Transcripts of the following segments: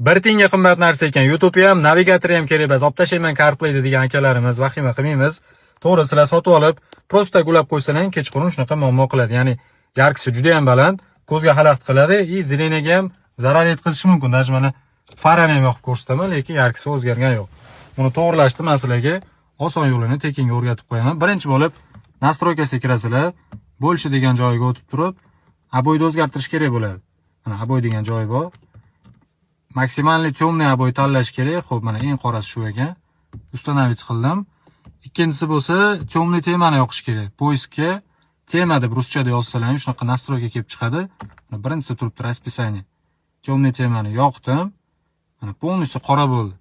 Bir tiyinga qimmat narsa ekan. YouTube ham, navigator ham kerak emas. Olib tashlayman CarPlayni degan akalarimiz, vahima qilmaymiz. To'g'ri, sizlar sotib olib, просто ulab qo'ysalar, kechqurun shunaqa muammo qiladi. Ya'ni яркость si juda ham baland, ko'zga xalaqit qiladi и зрение ga ham zarar yetkazishi mumkin. Даже mana farani ham yoqib ko'rsataman, lekin яркость si o'zgargan yo'q. Buni to'g'rilashni man sizlarga oson yo'lini tekinga o'rgatib qo'yaman. Birinchi bo'lib настройка siga kirasizlar. Больше degan joyiga o'tib turib, обой ni o'zgartirish kerak bo'ladi. Mana обой degan joyi bor. Максимальный темный обой tanlash kerak. Xo'p, mana eng qorasi shu ekan. Установить qildim. Ikkinchisi bo'lsa, темный temani yoqish kerak. Поиск ga тема deb ruschada yozsalar ham shunaqa настройка kelib chiqadi. Mana birinchisi turibdi, расписание. Темный temani yoqdim. Mana полностью qora bo'ldi.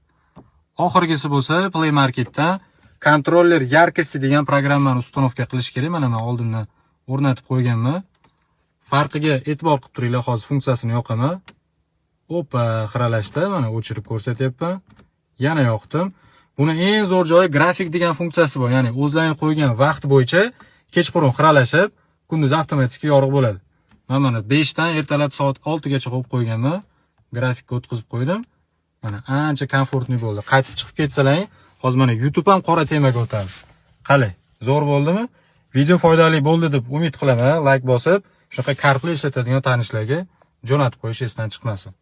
Oxirgisi bo'lsa, Play Marketdan контроллер яркости degan programmani установка qilish kerak. Mana men oldindan o'rnatib qo'yganman. Farqiga e'tibor qilib turinglar, hozir funksiyasini yoqaman. Opa, xiralashdi. Mana o'chirib ko'rsatyapman. Yana yoqdim. Buni eng zo'r joyi grafik degan funksiyasi bor. Ya'ni o'zlaring qo'ygan vaqt bo'yicha kechqurun xiralashib, kunduz avtomatik yorug' bo'ladi. Men mana 5 dan ertalab soat 6 gacha qo'yib qo'yganman. Grafikka o'tkazib qo'ydim. Mana ancha комфортный bo'ldi. Qaytib chiqib ketsalaring, hozir mana YouTube ham qora temaga o'tadi. Qalay? Zo'r bo'ldimi? Video foydali bo'ldi deb umid qilaman. Like bosib, shunaqa CarPlay ishlatadigan tanishlarga jo'natib qo'yish esdan chiqmasin.